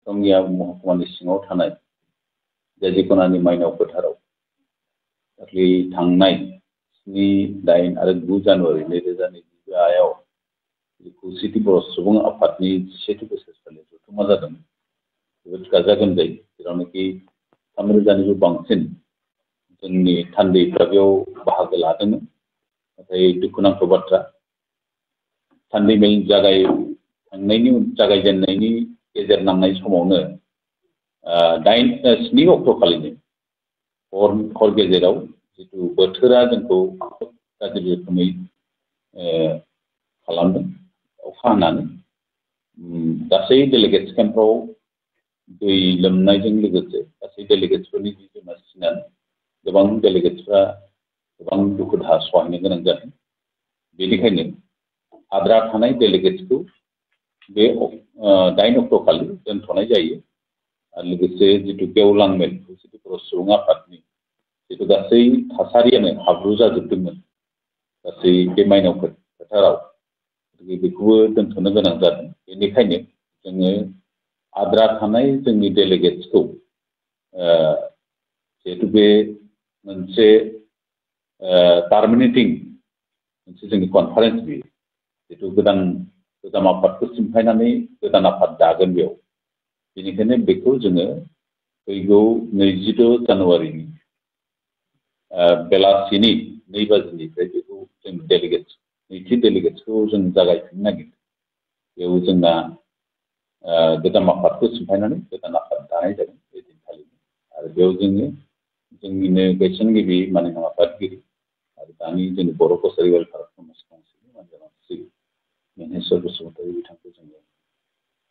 रंगिया महकुमानि सिङाव थानाय जाजिखनानि माइनाव फोथाराव दाख्लै थांनाय 7, 8 आरो 9 जानुवारि 2022आव खौसेथि बर' सुबुं आफादनि 10थि बोसोरसालि जथुम्मा जादों। जोबोद गाजा गोमजायै जेरावनाखि 3,000निबो बांसिन जोंनि थान्दैफ्रा बेयाव बाहागो लादोंमोन। नाथाय दुखुनांथाव बाथ्रा थान्दै मेल जागायजेननायनि गेजेर नांनाय समावनो 7 अक्ट'खालिनो हर गेजेराव जिथु बोथोरा जोंखौ गाज्रि रोखोमै खालामदों। अखा हानानै गासै डेलिगेट्स केम्पआव दै लोमनायजों लोगोसे गासै डेलिगेट्सफोरनि जिब जुनार सिनानै गोबां डेलिगेट्सफ्रा गोबां दुखु दाहा सहायनो गोनां जादों। बेनिखायनो आद्रा थानाय डेलिगेट्सखौ बे 8 अक्ट'खालि दोनथ'नाय जायो। आरो लोगोसे जिथु गेवलां मेल खौसेथि बर' सुबुं आफादनि जिथु गासै थासारियानो हाब्रु जाजोबदोंमोन गासै बे माइनाव फोथाराव बेखौबो दोनथ'नो गोनां जादों। बेनिखायनो जोङो आद्रा थानाय जोंनि डेलिगेट्सखौ जिहेतु बे मोनसे टार्मिनेटिं मोनसे जोंनि कनफारेन्स बियो जिथु गोजाम आफादखौ सिमफायनानै गोदान आफाद दागोन बेयाव। बेनिखायनो बेखौ जोङो फैगौ 22 जानुवारिनि बेलासिनि 2 बाजिनिफ्राय बेखौ जों नैथि डेलिगेट्सखौ जों जागायफिननो नागिरदों। बेयाव जोंना गोजाम आफादखौ सिमफायनानै गोदान आफाद दानाय जादों बे दिनखालिनो। आरो बेयाव जोङो जोंनिनो गायसनगिरि माननीय आफादगिरि आरो दानि जोंनि बर' कसारि वेलफेयार प्रम'शन काउन्सिलनि मानजानाय श्री महेश्वर बसुमतारी बिथांखौ जोङो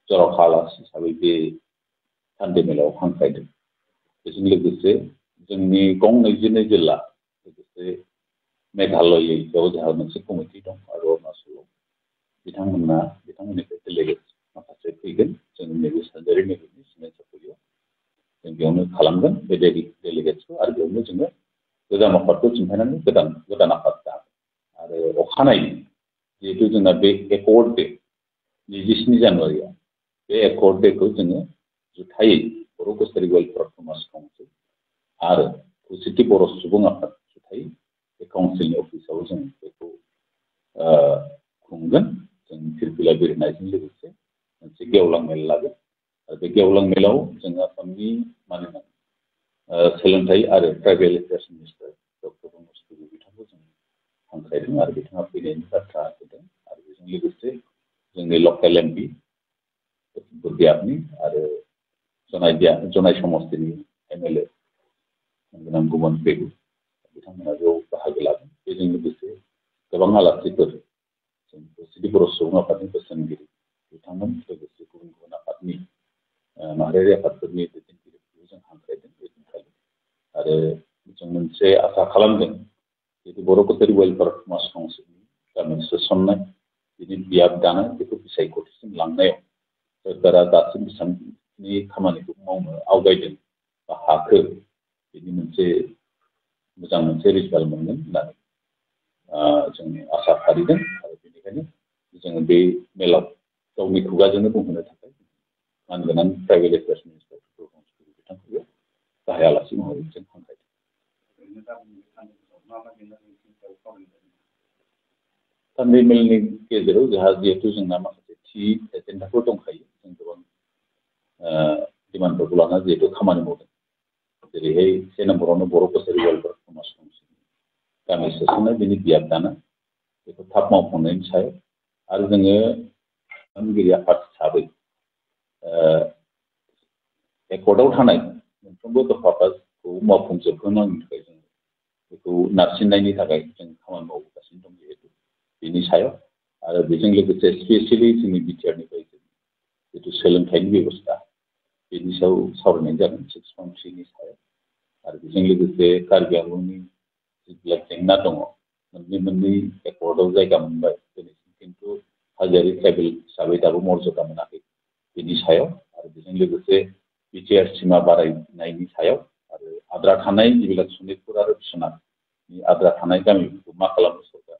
जर'खा आलासि हिसाबै बे थान्दै मेलाव हांख्रायदों। बेजों लोगोसे जोंनि गं 22 जिल्ला लोगोसे मेघालयआव जोंहा मोनसे कमिटि दं आरो अरुणाचलाव बिथांमोननिफ्राय डेलिगेट्स माखासे फैगोन जोंनि नैबे सानजारि नोगोरनि सिमेन्ट सापरियाव जों बेयावनो खालामगोन बे डेलिगेट्सखौ। आरो बेयावनो जोङो गोजाम आफादखौ सिमफायनानै गोदान आफाद दागोन। आरो अखानायै जिहेतु जोंना बे एकर्ड डे 27 जानुवारियाव बे एकर्ड डेखौ जोङो जुथायै बर' कसारि वेलफेयार प्रम'शन काउन्सिल आरो खौसेथि बर' सुबुं आफाद जुथायै बे काउन्सिलनि अफिसाव जों बेखौ खुंगोन। जों फिरफिला बिरहोनायजों लोगोसे मोनसे गेवलां मेल लागोन। आरो बे गेवलां मेलाव जों आसामनि माननीय सोलोंथाइ आरो tribal affairs minister doctor Pramod बर'आ बिथांखौ जों हांख्रायदों आरो बिथाङा फैनायनि बाथ्रा होदों। आरो बेजों लोगोसे जोंनि लकेल एमपि बुदियापनि आरो जनाय समस्तिनि MLA गुबुन पेगु बिथांमोना बेयाव बाहागो लागोन। बेजों लोगोसे गोबां आलासिफोर जों खौसेथि बर' सुबुं आफादनि बोसोनगिरि बिथांमोन लोगोसे गुबुन आफादनि माहारियारि आफादफोरनि दैदेनगिरिफोरखौ जों हांख्रायदों बे दिनखालि। आरो जों मोनसे आसा खालामदों जितु बर' कसारि वेलफेयार प्रम'शन काउन्सिलनि गामि सोसननाय बिनि बियाब दानाय बेखौ बिसायख'थिसिम लांनायाव सोरखारा दासिम बेसेबांनि खामानिखौ मावनो आवगायदों बा हाखो बिनि मोनसे मोजां मोनसे रिजाल्ट मोनगोन होननानै जों आसा फारिदों। आरो बेनिखायनो जोङो बे मेलाव गावनि खुगाजोंनो बुंहोनो थाखाय मानगोनां ट्राइबेल एफेयार्स मिनिस्टार बिथांखौबो गाहाय आलासि महरै जों हांख्रायदों। थान्दै मेलनि गेजेराव जोंहा जिहेतु जोंना माखासे थि एजेन्डाफोर दंखायो। जों गोबां डिमान्डफोरखौ लाना जिहेतु खामानि मावदों। जेरैहाय 1 नम्बरावनो बर' कसारि वेलफेयार प्रम'शन काउन्सिल गामि सोसननाय बिनि बियाब दाना बेखौ थाब मावफुंनायनि सायाव आरो जोङो खालामगिरि आफाद हिसाबै एकर्डआव थानाय मोनफ्रोमबो दफाफोरखौ मावफुंजोबहोनायनि थाखाय जों बेखौ नारसिननायनि थाखाय जों खामानि मावगासिनो दं जिहेतु बेनि सायाव। आरो बेजों लोगोसे स्पेसियेलि जोंनि बिटिआरनिफ्राय जितु सोलोंथाइनि बेबस्था बेनि सायाव सावरायनाय जागोन 6.3 सायाव। आरो बेजों लोगोसे कार्बि आंलंनि जिবিলাক जेंना दङ मोननै एकर्डआव जायगा मोनबाय दिनैसिम खिन्थु हाजोआरि ट्राइबेल हिसाबै दाबो मर्यादा मोनाखै बेनि सायाव। आरो बेजों लोगोसे बिटिआर सिमा बारायनायनि सायाव आरो आद्रा थानाय जिবিলাক सनितपुर आरो बिश्वनाथनि आद्रा थानाय गामिफोरखौ मा खालामनो सरकार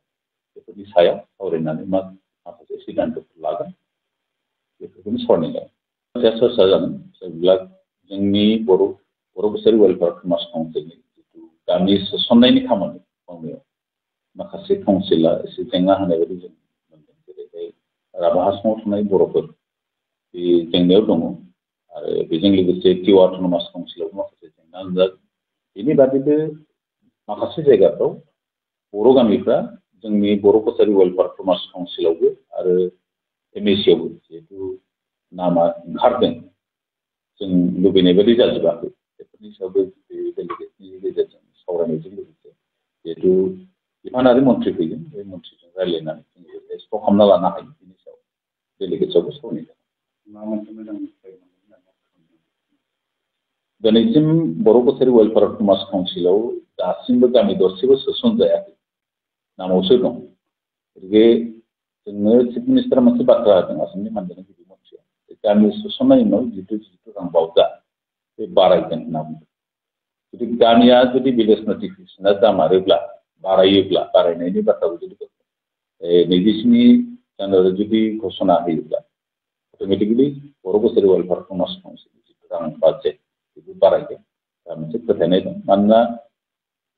बेफोरनि सायाव सावरायनानै माखासे सिद्धान्तफोर लागोन बेफोरखौनो सावरायनाय जागोन। चर्चा जागोन जेब्ला जोंनि बर' कसारि वेलफेयार समाज काउन्सिलनि जिथु गामि सोसननायनि खामानि मावनायाव माखासे काउन्सिला एसे जेंना होनाय बायदि जों मोनदों जेरैहाय राभा हासङाव थानाय बर'फोर बे जेंनायाव दङ आरो बेजों लोगोसे टिवा अट'नमास काउन्सिलावबो माखासे जेंना नुजादों बेनि बादैबो माखासे जायगाफ्राव बर' गामिफ्रा जोंनि बर' कसारि वेलफेयार समाज काउन्सिलावबो आरो एमएसिआवबो जिहेतु नामा ओंखारदों जों लुबैनाय बायदि जाजोबाखै बेफोरनि सायावबो बे डेलिगेटनि गेजेरजों सावरायनायजों लोगोसे जिहेतु बिफानारि मन्थ्रि फैगोन बे मन्थ्रिजों रायज्लायनानै जों एक्सप्र' खालामना लानो हायो बेनि सायाव डेलिगेट्सआवबो सावरायनाय दिनैसिम बर' कसारि वेलफेयार समाज काउन्सिलाव दासिमबो गामि दरसेबो सोसनजायाखै नामावसो दं गतिके जोंनो चिफ मिनिस्टारा मोनसे बाथ्रा होदों आसामनि मानजानाय गिबि मन्थ्रिया गामि सोसननायनि उनाव जिथु रां बावजा बे बारायगोन होनना बुंदों जुदि गामिया जुदि भिलेज नटिफिकेसना जामारोब्ला बारायोब्ला बारायनायनि बाथ्राखौ जुदि 27 जानुवारि जुदि घोषणा होयोब्ला अट'मेटिकेलि बर' कसारि वेलफेयार समाज काउन्सिलनि जिथु रां बाजेट बेबो बारायगोन दा मोनसे फोथायनाय दं मानोना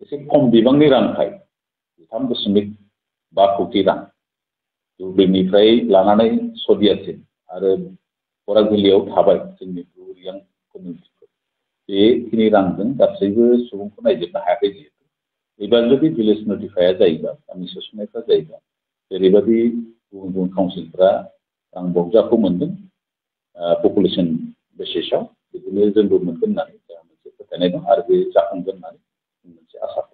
एसे खम बिबांनि रांखाय 3.5 कौटि रां दुब्लिनिफ्राय लानानै सदियासिम आरो बरागुलियाव थाबाय जोंनि रुरियां कमिउनिटिफोर बेखिनि रांजों गासैबो सुबुंखौ नायजोबनो हायाखै जिहेतु एबार जुदि भिलेज नटिफाइया जायोबा गामि सोसननायफ्रा जायोबा जेरैबायदि गुबुन गुबुन काउन्सिलफ्रा रां बावजाखौ मोनदों पपुलेसन बेसिसाव बिदिनो जोंबो मोनगोन होननानै जोंहा मोनसे फोथायनाय दं आरो बे जाफुंगोन होननानै मोनसे आसा